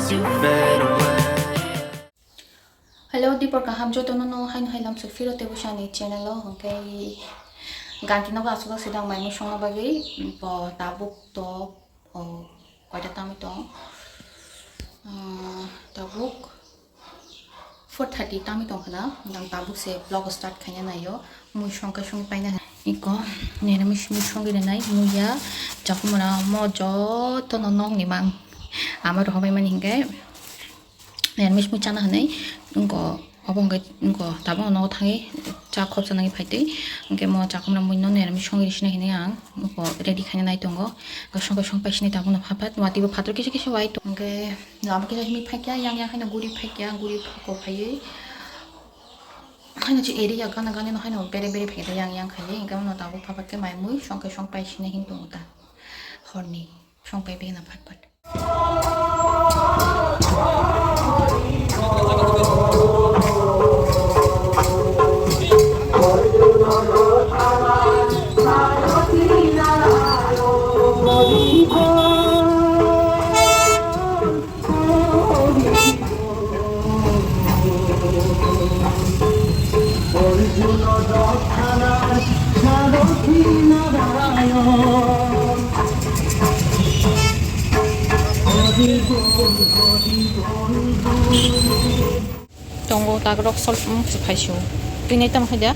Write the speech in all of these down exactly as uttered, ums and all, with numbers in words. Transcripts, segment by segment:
to fade away. Hello, dipor kaham jotono no haino hai lamsok phiro tei busa ni channel o hwnkhe ganti nogo aswk aswk dang mai mui songna bagwi bo tabuk to o koita tangwi tong ah, tabuk four thirty tangwi tong khna dang tabuk se vlog start khaina naio mui songkhe songwi paina iko nini mui songwi rwnai muya chakhumra mo jotono nokni mang ama rohorbai mani hinkhe. Nirmis mui chana hinwi wngkha obo hwnkhe wngkha tabukno nogo thangwi cha khopsa nangwi phaitwi hwnkhe mo chakhumra mui no nirmis songwi rwsina hinwi ang wngkha ready khaina nai tongo. Hwnkhe songkhe song paisini tabukno pha phat watwi bo phataro kisa kisa wai tongo hwnkhe lama kisa himwi phaikha yang yang haino guri phaikha guri phako phaiwi haino chi area gana gana no haino bere bere phaikha yang yang khainwi hwnkhe bono tabuk pha phat khe mai mui songkhe song paisini hin tongo ta horni song pai bigina phat phat. Tongo tagrok sol wng se phaisu. Twi nai tamo khaida?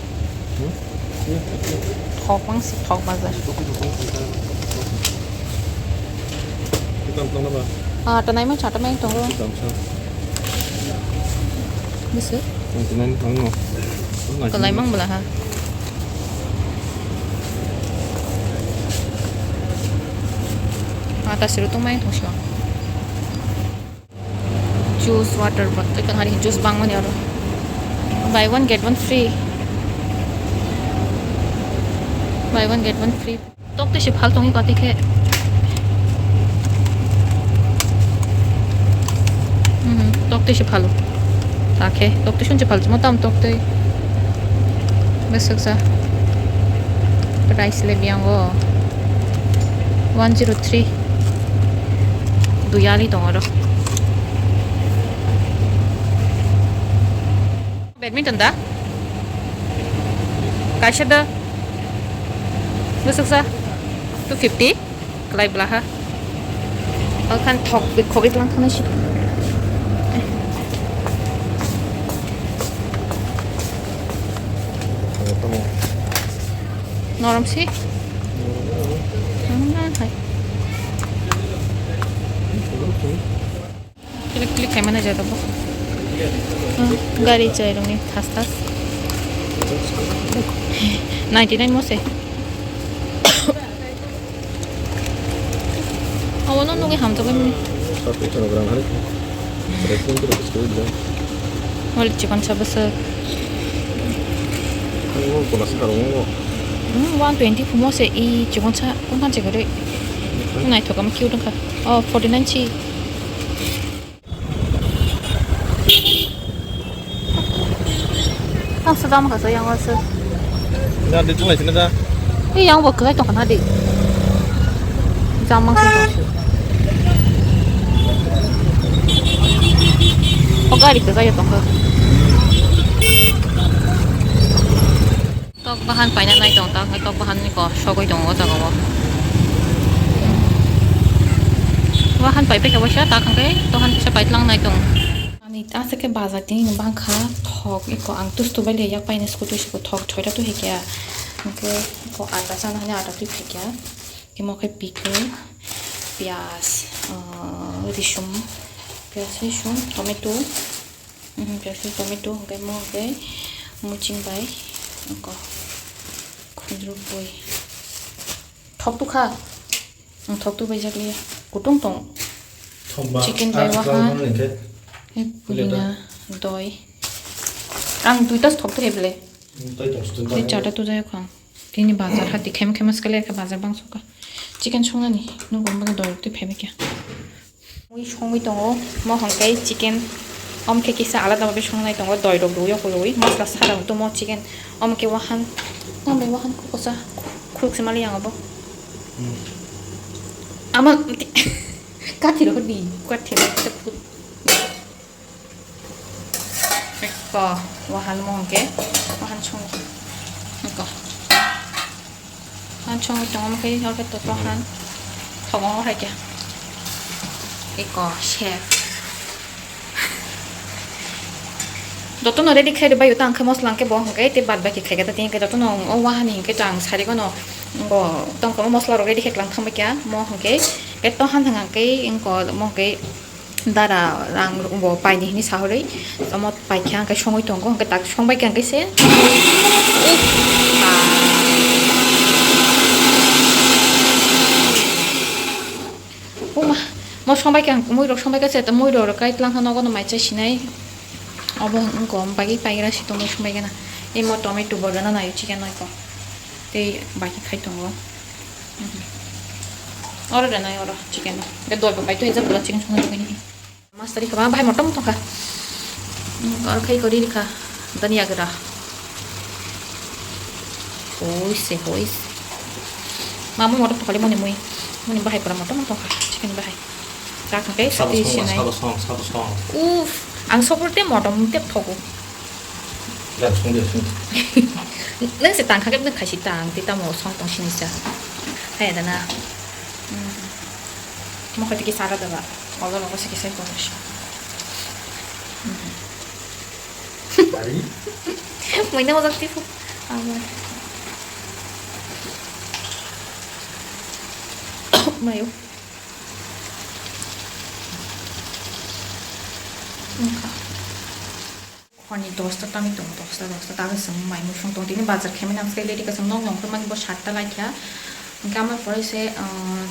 Hmm? Thok mang se thok bazar. Tam tong na ba? Ah, tanai mang chata mang tongo. Tam sa. Bisi? Twenty nine ang no. Kalai mang bela ha. Ah, ta siru tong mang thong siwa. Juice, water bottle, kan hari juice bang mani aro. Buy one get one free. Buy one get one free. Tok tei se phal tongwi kati khe. Mhm, tok tei se phalo. Ta khe, tok tei sunche phal chimo tam tok tei. Besaksa. Price le biyango one zero three. Duyali tong oro. Badminton da? Kaisa da? Besaksa? Two fifty? Kalai bela ha. Alkan thok bi khogwi tlang thana si. Norom si. Norom hai. Klik klik khaimani jora bo. Hmm, gari chai rongni thas thas. Ninety nine mo se. Omo no nugui hamjakgwi mani. Wale chikon sa bwswk. Hmm, one twenty phumo se i chikon sa tongkha chikon rwi. Naithok ama cute wngkha. Oh, forty nine si. Ang sa dam kha sa yang asa. Ya, di thulai sini da. Eh, yang bo kwlai tong khana di. Jam mang sa tong si. O gari kwlai tong kha. Tok bahan paina nai tong ta, tok bahan ni ko sogoi tongo o jaga o. Bahan pai pekha waisa ta khangke, tohan kisa paitlang nai tong. Ani ta se ke bazar tini ni bangkha thok iko ang tustu bai le yak paina scooty siko thok thoira tu hekya. Hingke ko ata chana hani ata tu hekya. Imo khe pickle, piyaj, ah, risum, piyaj risum, tomato. Mhm, piyaj, tomato, hwnkhe mo hwnkhe muching bai, oko khundruk bui. Thok tukha? Ang thok tubai jak liya. Kutung tong. Thok ba, chicken bai ah, waha. Thok ba, hwnkhe. Eh, pudina, doi. Ang duita thok tu heble. Hmm, tai thok tu. Tei chata tu jaya khang. Tini bazar hati khem khem skale khe bazar bang suka. Chicken songnani, nung gomba doi tu phebe kya. Mui songwi tongo, mo hwnkhe chicken, omo khe kisa alada bagwi songnai tongo, doi rok rwui, rwui, masla sara hwn tomo chicken, omo khe wahan, tambai wahan khe kosa, khuruk se mali yang abo. Hmm. Ama, kathi rok di, kathi rok se khuruk. Ko, wahan mo hwnkhe, wahan song. Ko. Han song tong mo khe, hor khe to, to han. Thok mo hai khe. Eko, chef. Jotono ready khai rwbaio, tang khe mosla hwnkhe bo hwnkhe tei bad baki khai khe ta tini hwnkhe jotono o wahani hwnkhe to ang sari gano bo tong khe mosla rok ready khai tlang thangbai kha mo hwnkhe, hwnkhe to han thang khe wngko mo hwnkhe dara rang bo paini hini sahorwi omo paikha hwnkhe songwi tongo hwnkhe tak songbai kha hwnkhe se. Uma, mo songbai kha, mui rok songbai kha se, mui rok kai tlang kha nogo no mai chai sinai. Obo wngko bagwi paigra si tongwi songbai gana. Imo tomato bo rwna nai chicken noiko. Tei baki khai tongo. Mhm. Oro rwnai oro chicken. Ge dol bo pai to hijab bwla chicken songna dogani. Mas tari kha bahai motom tongkha. Hmm, kor khai kori rikha. Dani agra. Hoise, hoise. Mamu motom tongkha le moni mui. Moni bahai pura motom tongkha. Chicken bahai. Kak hwnkhe sabo sati song, sinai. Sabo song, sabo song. Uff, ang sopor te motom te thogo. Ya, song dia, song. Nang se tangkha ke nang khaisi tang, te tamo song tong sini sa. Hai dana. Hmm. Mo kati ki sara daba. Olo logo se kisai kono shi. Ari? Moina ojak tipu. Abo. Mayo. Wngkha. Honi dosta tangwi tongo, dosta, dosta, tabuk chwng mai mui song tongo. Tini bazar khaimani ang swkang lady kaisa nok nongkhormani bo satta laikha. Hwnkhe amo pore se, ah,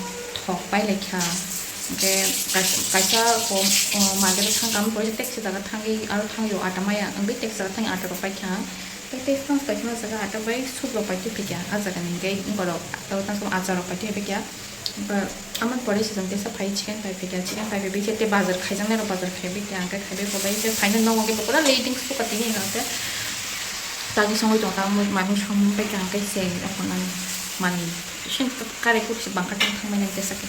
thok pai laikha. Hwnkhe kaisa, kaisa ko, ah, market o thangkha, amo pore se taxi jaga thangwi aro thangwi o ata maya, wngwi taxi jaga thangwi ata rok paikha. Tei, tei, tei, tei, tei, jaga ata bai soup rok pai twi phaikha, ah, jaga ni hwnkhe borok tei, tei, achar rok pai twi phaikha. Omo pore se chwng teisa phai chicken pai phaikha, chicken pai phai bise tei bazar khaijaknai rok bazar khaibai kha, hwnkhe khaibai bo bai khe phaina nogo hwnkhe bo pura leading suka tini hwnkhe tagwi songwi tong ta mui manwi song pai kha hwnkhe se rok manwi manwi sini kare kuk se bangkha tang thangmani teisa khe.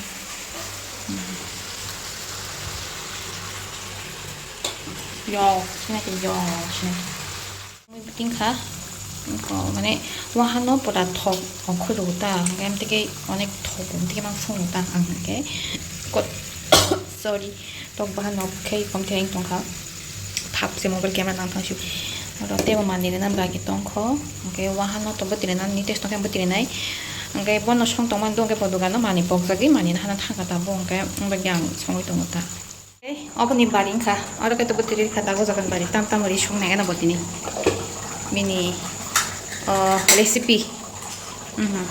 Yo, sini khe yo, sini. Mui biting kha, ko, mane, wahano pura thok ongkhorwi rw ta, hwnkhe amtwi khe onek thok, amtwi khe mang phunuk ta ang hwnkhe, ko-, sorry, tok bahan nok khai kom khai tong kha, thap se mobile camera nang thang sio, oro tebo manwi rwna bagwi tong kho, hwnkhe wahano to bwtwi rwna ni test khe bwtwi rwnai, hwnkhe bono song tong mani do hwnkhe bo dogano manwi pokjagwi manwi hana thang kha ta bo hwnkhe, wng bagwi ang songwi tongo ta. Ei, oboni bari wngkha, oro khe to bwtwi rikha, dago jagan bari, tam tam ri song nai gana bo tini. Bini, oh, recipe. Mhm.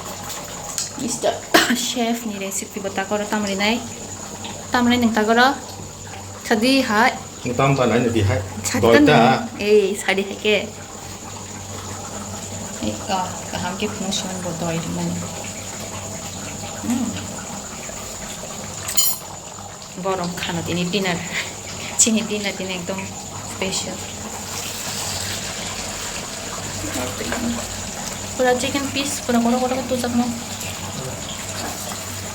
Mister Chef ni recipe bo tako oro tam rinai. Tam rinai nwng tako oro. Sadi hai. Nwng tam ta nai nadi hai. Sadi Doi ta ta. Nung. Ei, sadi hai ke. Ei, ka, kaham ke phunuk song bo doi rinai. Hmm. Gorom khana tini dinner. Chini dinner tini ekdom special. Pura chicken piece, pura kotor kotor khe tujakno.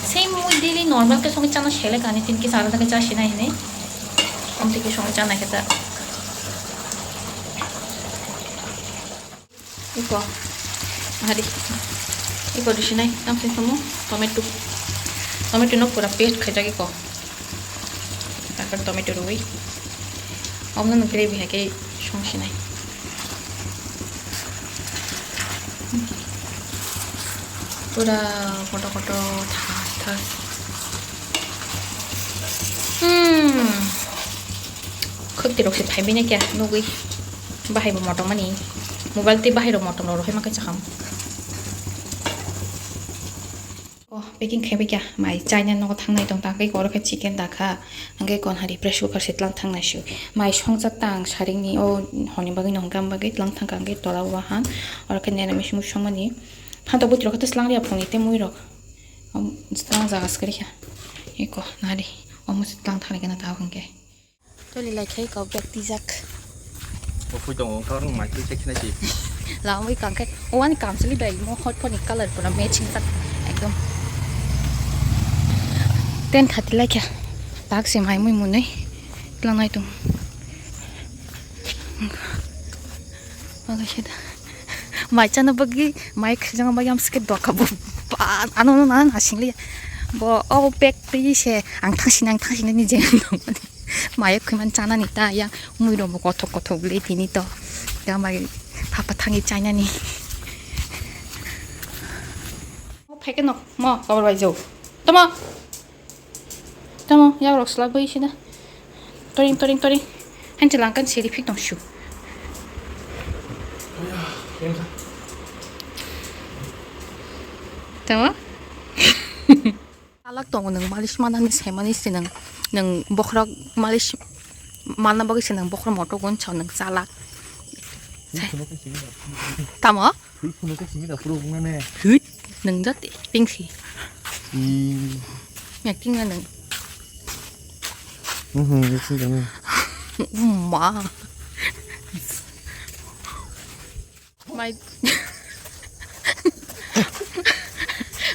Same mui daily normal khe songwi chana selek ani tini kisa alada khe chasinai hinwi. Omtwi khe songwi chana khe ta. Iko. Hari. Iko risinai, tamsai samo tomato. Tomato no pura paste khaijak iko. Takar tomato rwi. Omno no gravy hai khe songsinai. Pura koto koto thas thas. Hmm. Khwtwi rok se phaibai na kya nugwi. Bahai bo motom mani. Mobile tei bahai rok motom rok rohai ma khe chakam. Oh, packing khai bai kya. Mai China nogo thangnai tong ta khe oro khe chicken da kha. Hwnkhe kon hari pressure cooker se tlang thangnai su. Mai songchak ta ang saring ni o honi bagwi no hwnkhe am bagwi tlang thang kha hwnkhe tola o wahan. Oro khe nera mish mish songmani. Phantok bwtwi rok khe tlang ria phone tei mui rok. Tlang jaga se khe rikha. Eko nari. Omo se tlang thang khe na ta hwnkhe. Toli lai khai kok jak tijak. Bo phui tongo, wngkha rung mai twi se khinai si. Lamwi kang khe, o ani kamchwlwi bai mo hot phone ni colour pura matching jak ekdom. Ten khati lai kha. Tak se mai mui mwnwi tlangnai tong. Oke, sida. Mai chana bagwi, mai khajang bagwi am sike doka bo. Ba, ano no na, na singli. Bo, o bag twi se, ang thang sini, ang thang sini ni jeng dong. Mai khwi man chana ni ta, yang mui rok bo kothok kothok le tini to. Yang bai papa thangi china ni. Phai khe no, mo, kabor bai jo. Tamo. Tamo, yak rok slak bai sida. Toring, toring, toring. Hanchi langkan siri phik tong shu. Tamo? Alak tongo nwng malis manani semani se nwng, nwng bokhorok malis manna bagwi se nwng bokhorok moto gon chao nwng chalak. Tamo? Hui, phunukhe simi da phuru wngmane. Hut, nang jat ting si. Hmm. Yak ting na nang. Hmm, yak ting na. Ma. Mai.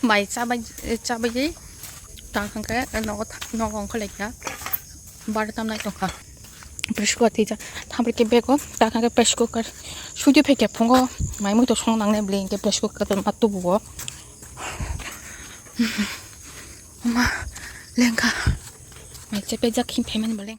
Mai chabai, chabai. Tang hangke, nogo, nogo ongkha lekha. Bar tam nai tongkha. Pressure cooker tija. Thampri ke bego. Ta kha ke pressure cooker. Sudi pheke phungo. Mai mui to song nang ne bling ke pressure cooker to matu bugo. Ma lengka. Mai chepe jak khim phemen boleng.